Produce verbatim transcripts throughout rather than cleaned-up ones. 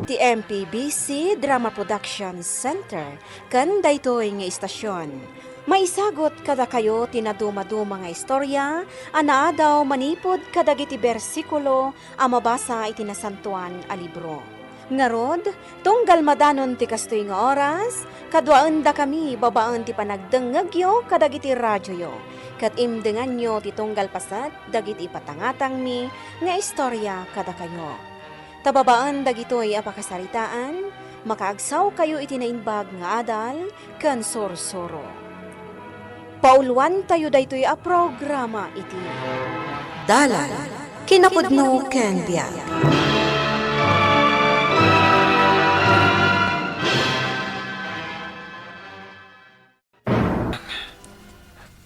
Ti M P B C Drama Production Center ken daytoy nga istasyon. Maisagut kadakayo ti nadumaduma nga istorya a naadaw manipud kadagiti bersikulo a mabasa iti Nasantoan a Libro. Ngarud, tunggal madanon ti kastoy nga oras, kaduaendakami babaen ti panagdengngegyo kadagiti radioyo, ket imdenganyo ti tunggal paset dagiti ipatangatangmi nga istorya kadakayo. Ta babaen dagitoy a pakasaritaan, makaagsawkayo iti naimbag nga adal ken sursuro. Pauluantayo daytoy a programa iti Dalan, Kinapudno ken Biag.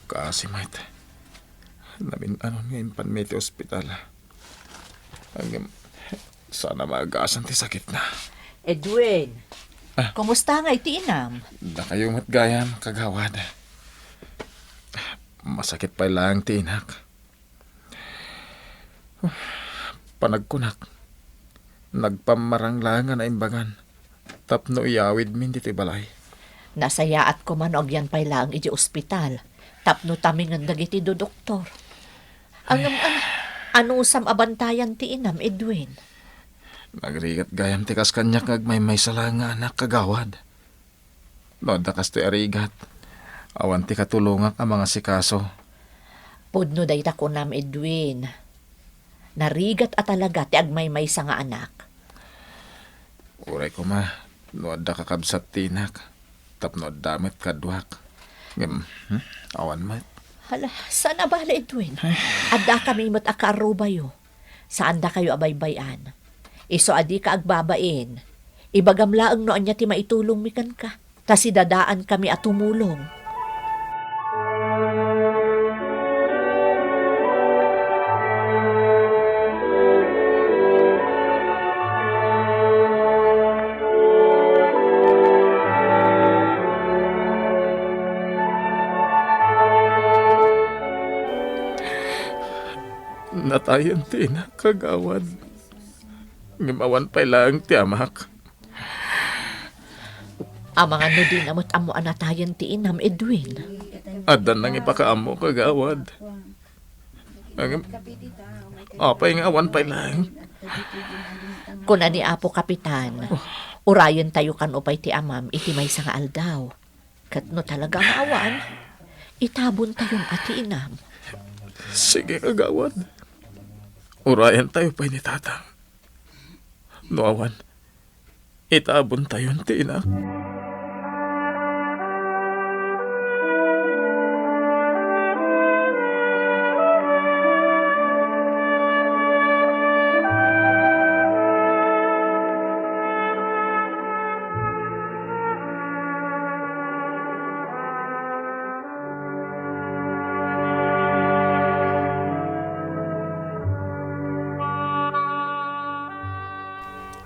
Kaasi met. Namin-anon nga impanmi ti ospital. Ngem, saan a maagasan ti sakitna. Edwin, Ah. Kumusta ngay ti inam? Dakayo met gayam, kagawad. Masakit pay laeng ti inak. Panagkunak, nagpammarang laeng a naimbagan tapno iyawidmin ditoy balay. Nasayaat koma no agyan pay laeng iti ospital tapno tamingen dagiti dodoktor. Ngem, ah, anusam a bantayan ti inam, Edwin? Nagrigat gayam ti kas kaniak nga agmaymaysa laeng nga anak, kagawad. No adda kastoy a rigat, awan ti katulongak a mangasikaso. Pudno dayta kunam, Edwin. Narigat a talaga ti agmaymaysa nga anak. Uray koma, no adda kakabsat ti inak, tapno adda met kaduak. Ngem, hmm, awan met. Hala, saan a bale, Edwin? Ay. Addakami met a kaarrubayo. Saandakayo a baybay-an. Isu a dika agbabain, ibagam laeng no ania ti maitulongmi kenka. Ta sidadaankami a tumulong. Natayen ti inak, kagawad. Ngem awan pay laeng ti amak. Amangan no dina met ammo a natayen ti inam, Edwin. Adda nangipakaammo, kagawad. Ngem, apay nga awan pay laeng? Kuna ni Apo Kapitan, urayentayo kano pay ti amam iti maysa nga aldaw. Ket no talaga nga awan, itabontayon a ti inam. Sige, kagawad. Urayentayo pay ni Tatang. No awan, itabontayon ti inak.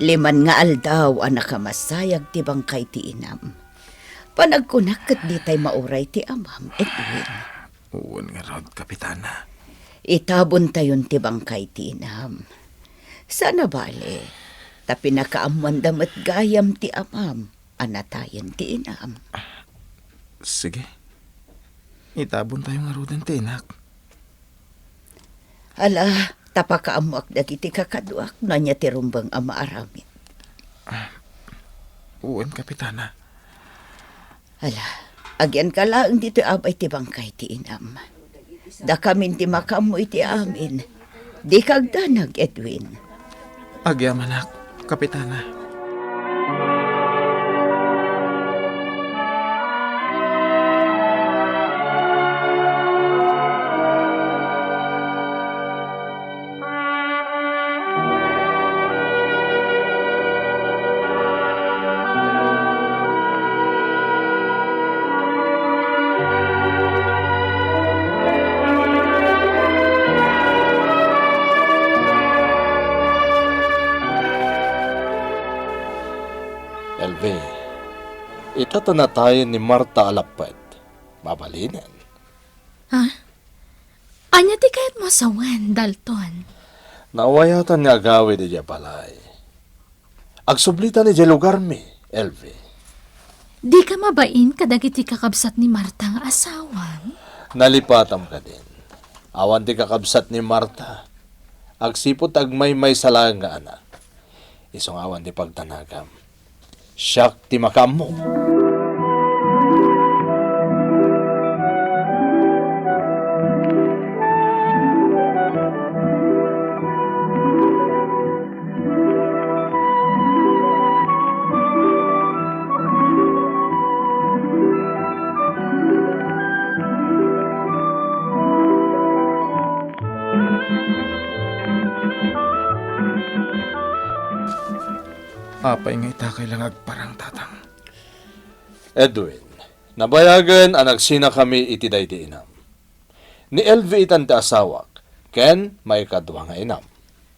Liman nga aldaw a nakamasayag ti bangkay ti inam. Panagkunak ket ditay mauray ti amam, Edwin. Wen ngarud, Kapitana. Itabontayon ti bangkay ti inam. Saan a bale, ta pinakaammoanda met gayam ti amam a natayen ti inam. Sige. Itabontayo ngaruden ti inak. Ala, ta pakaammoak dagiti kakaduak no ania ti rumbeng a maaramid. Wen, Kapitana. Ala, agyanka laeng ditoy abay ti bangkay ti inam. Dakamin ti makaammo iti amin. Dika agdanag, Edwin. Agyamanak, Kapitana. Elvie, ita ta natayen ni Marta a lappet. Mabalinen. Ha? Ania ti kayatmo a sawen, Dalton? Naawayatan nga agawid idiay balay. Agsublitan idiay lugarmi, Elvie. Dika mabain kadagiti kakabsat ni Marta nga asawam? Nalipatam kadin. Awan ti kakabsat ni Marta. Agsipud ta agmaymaysa laeng nga anak. Isu nga awan ti pagdanagam. Siak ti makaammo. Apay nga itakay la nga agparang, Tatang? Edwin, nabayagen a nagsinakami iti daydi inam. Ni Elvie itan ti asawak, ken maikadua nga inam.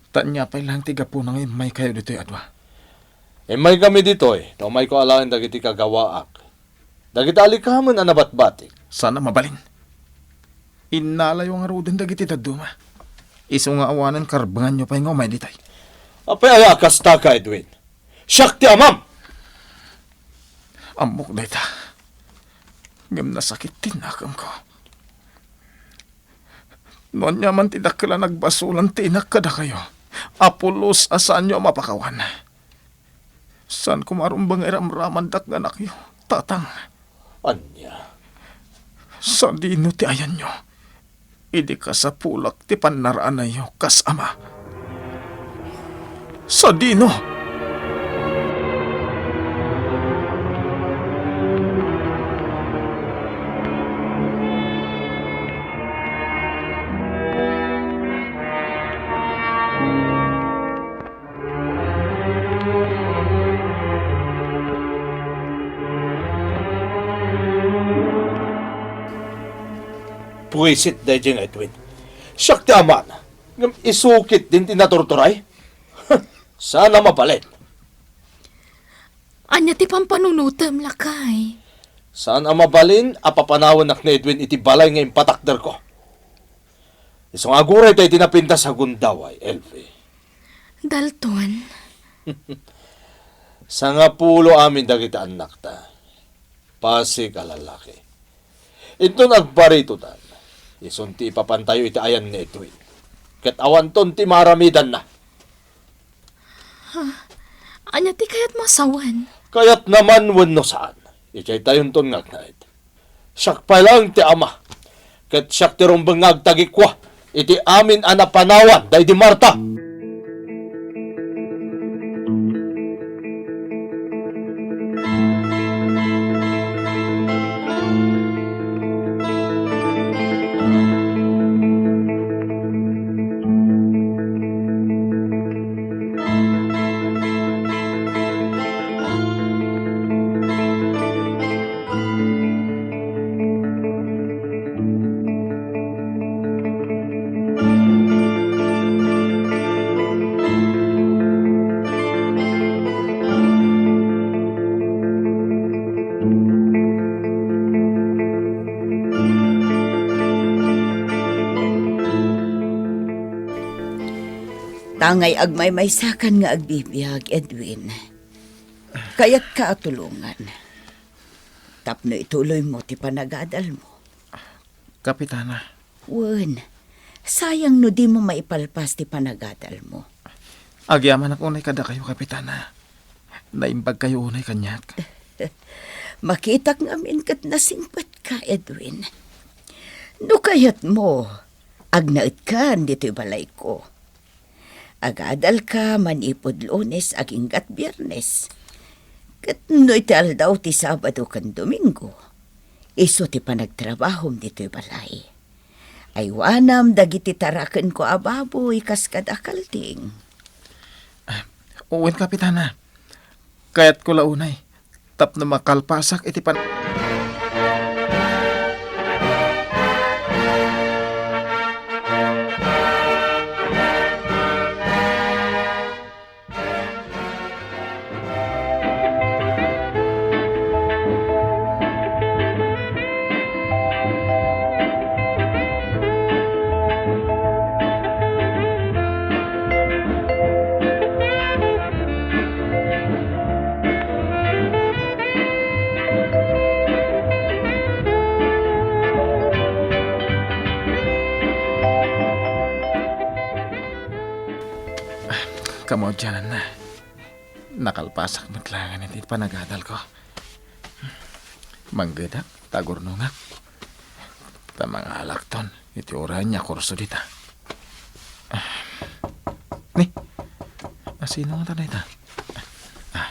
Ta ania pay laeng ti gapuna nga immaykayo ditoy a dua? Immaykami ditoy, ta umayko alaen dagiti kagawaak. Dagiti alikamen a nabatbatik. Saan a mabalin. Innalayo ngaruden dagiti dadduma. Isu nga awanen karbenganyo pay nga umay ditoy. Apay aya a kastaka, Edwin? Siak ti amam! Ammok dayta. Ngem nasakit ti nakemko. No ania man ti dakkel a nagbasolan ti inak kadakayo, a pulos a saanyo a mapakawan, saan koma a rumbeng nga iramramandak nga anakyo, Tatang. Ania? Sadino ti ayanyo idi kasapulak ti pannaraananyo kas ama? Sadino? Buisit daydiay nga Edwin. Siak ti amana. Ngem isu ketdin ti naturturay? Saan a mabalin. Ania ti pampanunotem, lakay? Saan a mabalin a papanawannak ni Edwin iti balay nga impatakderko. Isu nga aguray ta iti napintas a gundaway, Elvie. Dalton. Sangapulo amin dagiti annakta. Pasig a lallaki. Inton agbaritotan, isun ti ipapantayo iti ayan ni Edwin. Ket awanton ti maaramidanna. Ha? Ania ti kayatmo a sawen? Kayatna man wenno saan, idiay tayonton nga agnaed. Siak pay laeng ti ama, ket siak ti rumbeng nga agtagikua iti amin a napanawan daydi Marta. Tangay agmaymaysakan nga agbibiag, Edwin. Kayatka a tulongan tapno ituloymo ti panagadalmo. Kapitana. Wen, sayang no dimo maipalpas ti panagadalmo. Agyamanak unay kadakayo, Kapitana. Naimbagkayo unay kaniak. Makitak ngamin ket nasingpetka, Edwin. No kayatmo, agnaedkan ditoy balayko. Agadalka manipud Lunes aginggat Biernes. Ket no iti aldaw ti Sabado ken Domingo, isu ti panagtrabahom ditoy balay. Aywanam dagiti tarakenko a baboy kas kada kalding. Ah, wen, Kapitana. Kayatko la unay tapno makalpasak iti pan- Kamaudiananna, nakalpasak met laengen iti panagadalko. Manggedak, ta agurnongak. Ta mangalakton iti uray nga kurso dita. Ah. Ni, asino nga ta dayta? Ah.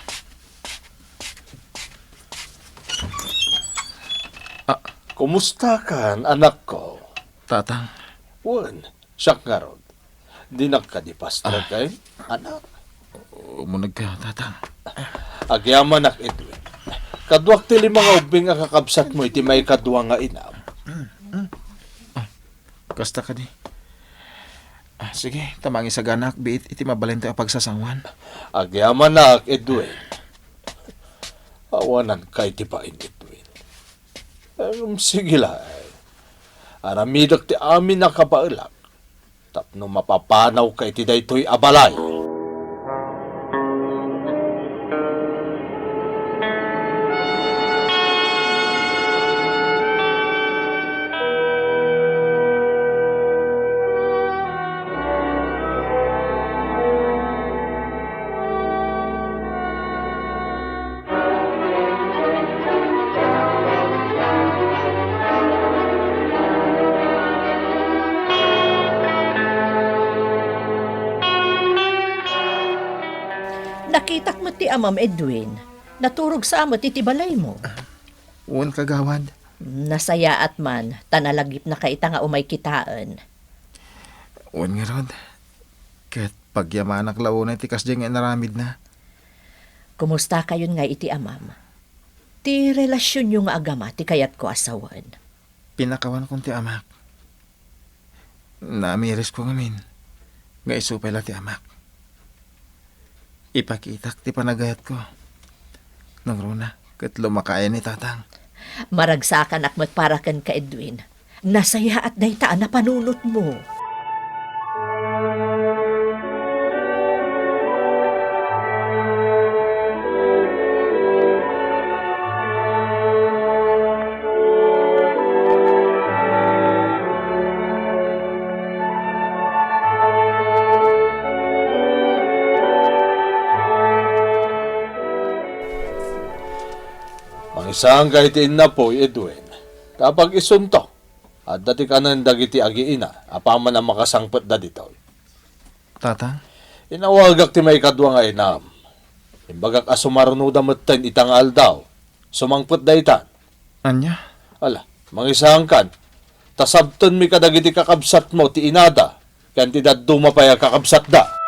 Ah. Kumusta kan, anakko? Tatang. Wen, siak ngarud. Dinak kadi pastrek, anak? Umunegka, Tatang. Agyamanak, Edwin. Kaduak ti lima nga ubbing a kakabsatmo iti maikadua nga inam. Ah, kasta kadi. Ah, sige, ta mangisaganaak biit iti mabalintayo a pagsasangoan. Agyamanak, Edwin. Awananka iti bain, Edwin. Ngem sige laeng. Aramidek ti amin a kabaelak tapno mapapanawka iti daytoy a balay. Nakitak met ti amam, Edwin. Naturog sa met iti balaymo. Wen, kagawad. Nasayaat man, ta nalagipnaka ita nga umay kitaen. Wen ngarud, ket pagyamanak la unay ti kasdiay nga inaramidna. Kumustakayon ngay iti amam? Ti relasionyo nga agama ti kayatko a sawen. Pinakawankon ti amak. Naamirisko ngamin nga isu pay la ti amak. Ipakitak ti panagayatko. Nangruna, ket lumakayan ni Tatang. Maragsakanak met para kenka, Edwin. Nasayaat dayta a napanunotmo. Mangisaanka iti innapoy, Edwin. Ta pag-isunto, adda ti kanen dagiti agiina apaman a makasangpetda ditoy. Tatang? Inawagak ti maikadua nga inam. Imbagak a sumarnoda metten ita nga aldaw. Sumangpet daytan. Ania? Ala, mangisaankan. Ta sabtenmi kadagiti kakabsatmo ti inada, ken ti dadduma pay a kakabsatda.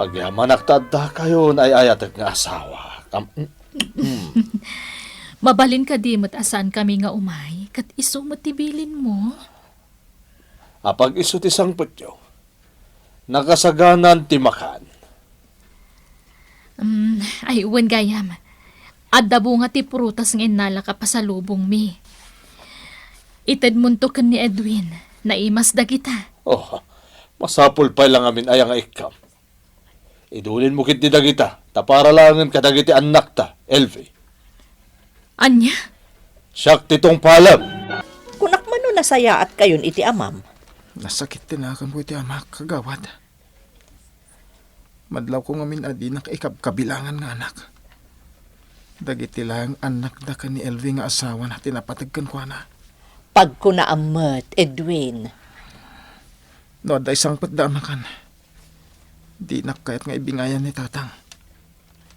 Agyamanak ta addakayon ay-ayatek nga asawa. Kam-, mm. Mabalin kadi met a saankami nga umay, ket isu met ti bilinmo? Apag isu ti sangpetyo, nakasaganan ti makan. Mm, ay, wen gayam. Adda bunga ti prutas nga innalak a pasalubongmi. Itedmonto ken ni Edwin, naimas dagita. Oh, masapul pay la ngamin aya nga ikkam. Idulinmo ketdi dagita, ta para laengen kadagiti annakta, Elvie. Ania? Siak ti tungpalem. Kunak man no nasayaatkayon iti amam? Nasakit ti naganko iti amak, kagawad. Madlawko ngamin a dinak ikabkabilangan nga anak. Dagiti laeng annakda ken ni Elvie nga asawana ti napateg kenkuana. Pagkunaam met, Edwin. No adda isangpetda a makan, dinak kayat nga ibingayan ni Tatang.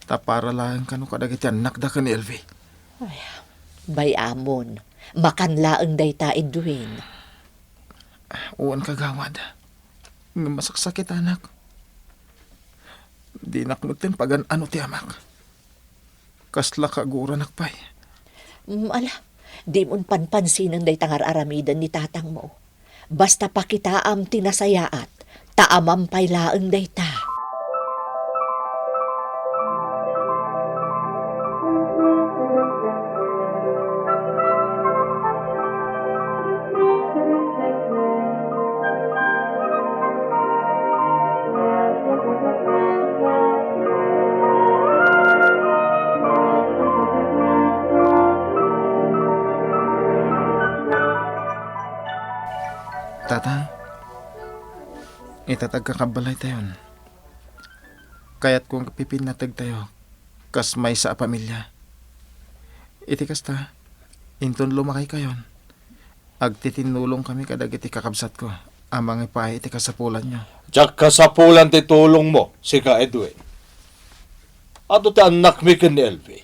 Ta para laeng kano kadagiti annakda ken ni Elvie. Ay, bay-amon. Makan laeng dayta, Edwin. Wen, kagawad. Ngem masaksakitanak. Dinak metten pagan-ano ti amak. Kasla kaguranak pay. Mm, ala, dimon panpansinen dayta nga ar-aramiden ni tatangmo. Basta pakitaam ti nasayaat, ta amam pay laeng dayta. Ita ti agkakabalaytayon, kayatko nga pipinnategtayo kas maysa a pamilia. Iti kasta, inton lumakaykayon, agtitinnulongkami kadagiti kakabsatko a mangipaay iti kasapulanyo. Diak kasapulan ti tulongmo, sika, Edwin. Adu ti annakmi ken ni Elvie.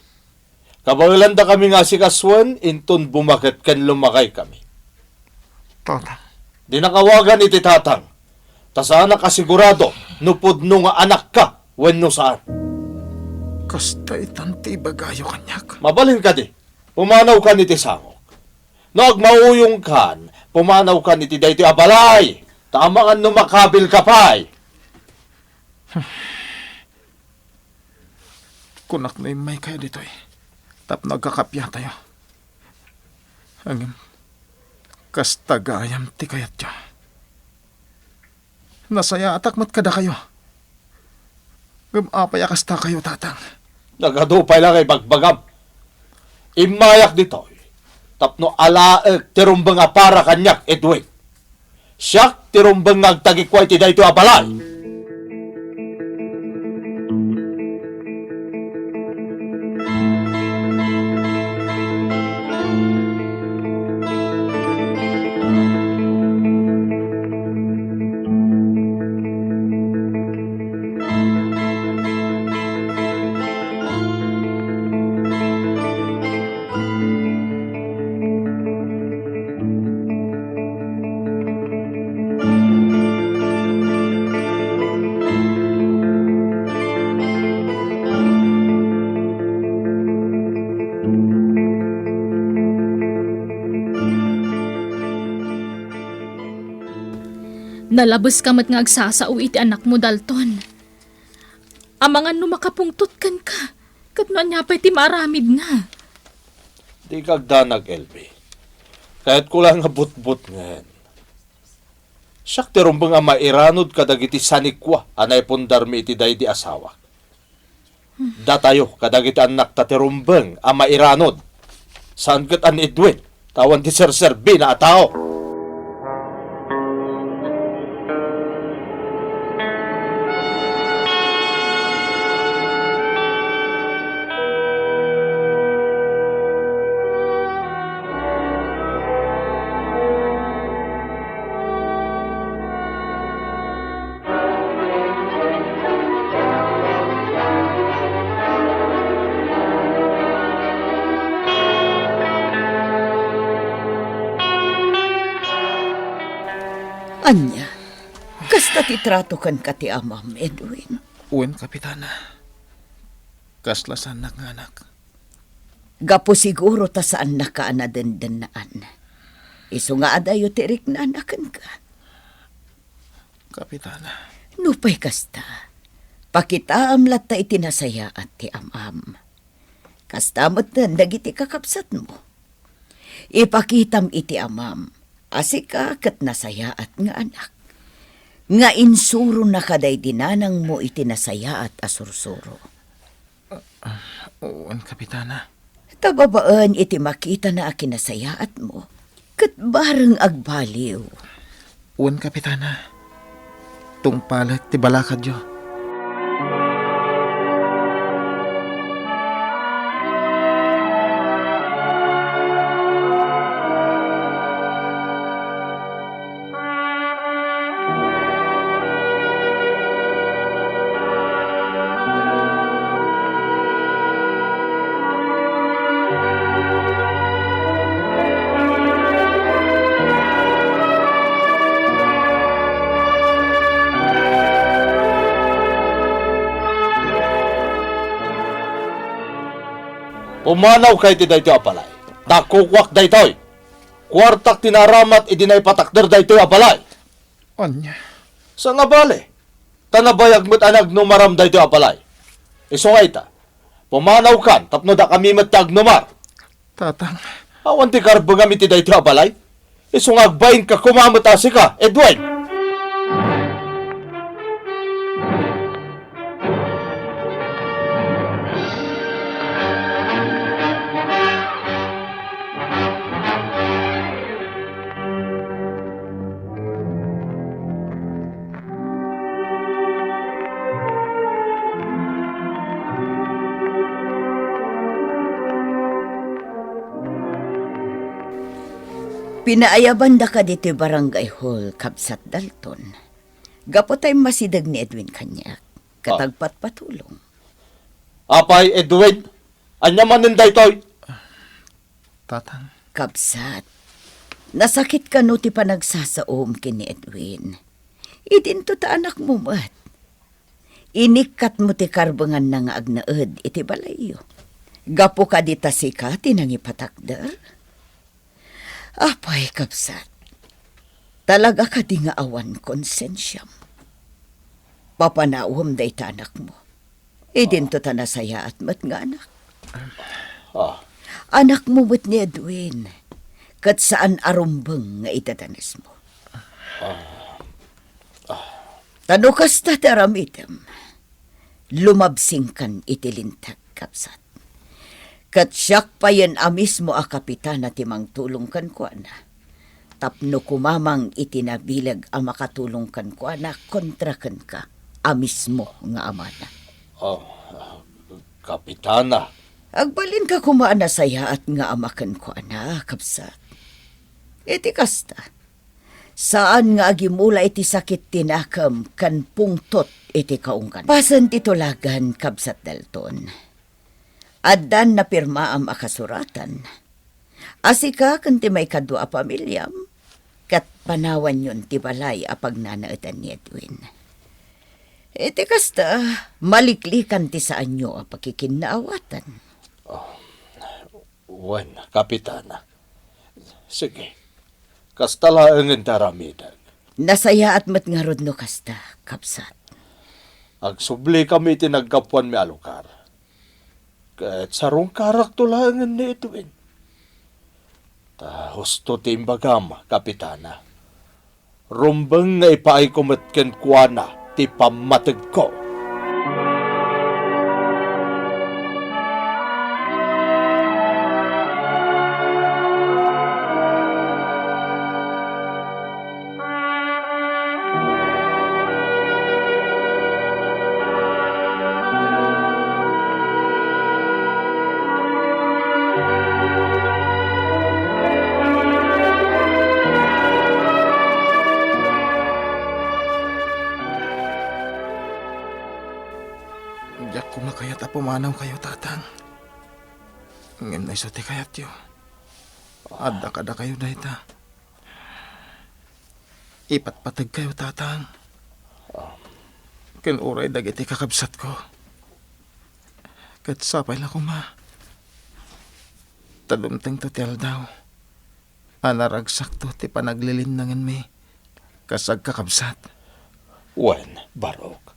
Kabaelandakami nga asikasuen inton bumaket ken lumakaykami. Tatang. Dinnak awagan iti tatang, ta saanak a sigurado no pudno nga anakka wenno saan. Kasta itan ti ibagayo kaniak. Mabalin kadi, pumanawkan iti sangok. No agmauyongkan, pumanawkan iti daytoy a balay, ta amangan no makabilka pay. Kunak no immaykayo ditoy tapno agkakapiatayo. Ngem kasta gayam ti kayatyo. Nasayaatak met kadakayo. Ngem apay a kastakayo, Tatang? Nagadu pay la nga ibagbagam. Immayak ditoy tapno alaek ti rumbeng a para kaniak, Edwin. Siak ti rumbeng nga agtagikua iti daytoy a balay. Nalabeska met nga agsasao iti anakmo, Dalton. Amangan no makapungtot kenka, ket no ania pay ti maaramidna. Dika agdanag, Elvie. Kayatko la nga butbutngen. Siak ti rumbeng a mairanod kadagiti sanikua a naipundarmi iti daydi asawak. Datayo kadagiti annakta ti rumbeng a mairanod. Saan ket a ni Edwin, ta awan ti serserbina a tao. Ania, kasta ti trato kenka ti amam, Edwin? Wen, Kapitana. Kasla saannak nga anak. Gapu siguro ta saannaka a nadendennaan. Isu nga adayo ti riknana kenka. Kapitana. Nupay kasta, pakitaam latta iti nasayaat ti amam. Kasta metten dagiti kakabsatmo. Ipakitam iti amam a sika ket nasayaat nga anak, nga insurona kadaydi nanangmo iti nasayaat a sursuro. Wen, Kapitana. Ta babaen iti makitana a kinasayaatmo, ket bareng agbaliw. Wen, Kapitana. Tungpalek ti balakadyo. Pumanawka iti daytoy a balay. Ta kukuak daytoy. Kuartak ti naaramat idi naipatakder daytoy a balay. Ania? Saan a bale. Ta nabayag met a nagnumaram daytoy a balay. Isu nga ita, pumanawkan tapno dakami met ti agnumar. Tatang. Awan ti karbengam iti daytoy a balay. Isu nga agbainka koma met a sika, Edwin. Pinaayabanda kadi ti barangay hall, Kabsat Dalton. Gapu ta immasideg ni Edwin kaniak, ket Ah. agpatpatulong. Apay, Edwin, ania manen daytoy? Tatang. Kabsat, nasakit kano ti panagsasaom ken ni Edwin? Idinto ta anakmo met. Inikkatmo ti karbenganna nga agnaed iti balayyo. Gapu kadi ta sika ti nangipatakder? Apay, kabsat, talaga kadi nga awan konsensiam? Papanawem dayta anakmo. Idinto ta nasayaat met nga anak. Ah. Anakmo met ni Edwin, ket saan a rumbeng nga idadanesmo. Ah. Ta no kasta ti aramidem, lumabsingkan iti linteg, kabsat. Ket siak payen a mismo a kapitana ti mangtulong kenkuana, tapno kumamang iti nabileg a makatulong kenkuana kontra kenka a mismo nga amana. Oh, Kapitana. Agbalinka koma a nasayaat nga ama kenkuana, kabsat. Iti kasta, saan nga agimula iti sakit ti nakem ken pungtot iti kaunggan. Pasen ti tulagan, Kabsat Dalton. Addan napirmaam a kasuratan a sika ken ti maikadua a pamiliam ket panawanyon ti balay a pagnanaedan ni Edwin. Iti kasta, maliklikan ti saanyo a pakikinnaawatan. Wen, Kapitana. Sige, kasta laengen ti aramidek. Nasayaat met ngarud no kasta, kabsat. Agsublikami iti naggapuanmi a lugar. Ket sarungkarakto laengen ni Edwin. Ta husto ti imbagam, Kapitana. Rumbeng nga ipaayko met kenkuana ti pammategko. Diak koma kayat a pumanawkayo, Tatang. Ngem no isu ti kayatyo, adda kadakayo dayta. Ipatpategkayo, Tatang. Ken uray dagiti kakabsatko. Ket sapay la koma ta dumtengto ti aldaw a naragsakto ti panaglilinnangenmi kas agkakabsat. Wen, Barok,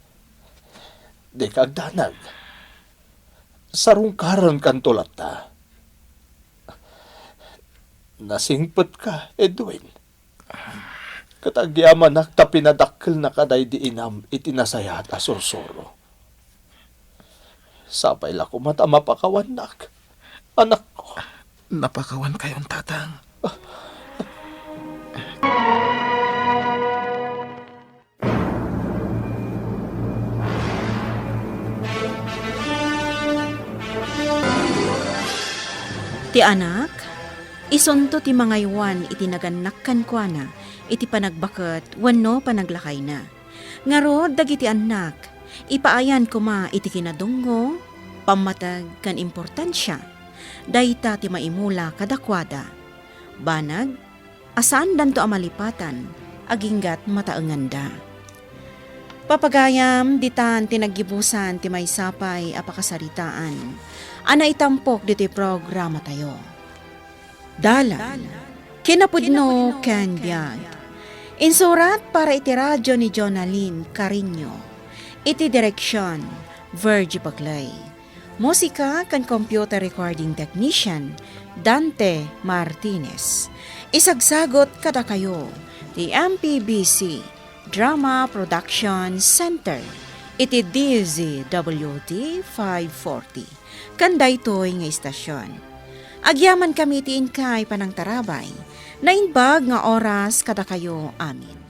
dika agdanag. Sarungkarenkanto latta. Nasingpetka, Edwin. Ket agyamanak ta pinadakkelnaka daydi inam iti nasayaat a sursuro. Sapay la koma ta mapakawannak, anakko. Napakawankayon, Tatang. Ti anak, isunto ti mangaywan iti nagannak kenkuana iti panagbaket wenno panaglakayna. Ngarud, dagiti annak, ipaayan koma iti kinadungngo, pammateg, ken importansia. Dayta ti maimula kadakuada. Banag, a saandanto a malipatan, aginggat mataenganda. Papagayam, ditan ti naggibusan ti maysa pay a pakasaritaan a naitampok ditoy programatayo. Dalan, kinapudno ken biag. Insurat para iti radio ni Jonalyn Cariño. Iti direksion, Virgie Paclay. Musika ken computer recording technician, Dante Martinez. Isagsagot kadakayo ti M P B C Drama Production Center iti D Z W T five forty. Ken daytoy nga istasyon, agyamankami iti inkay panangtarabay. Naimbag nga oras kadakayo amin.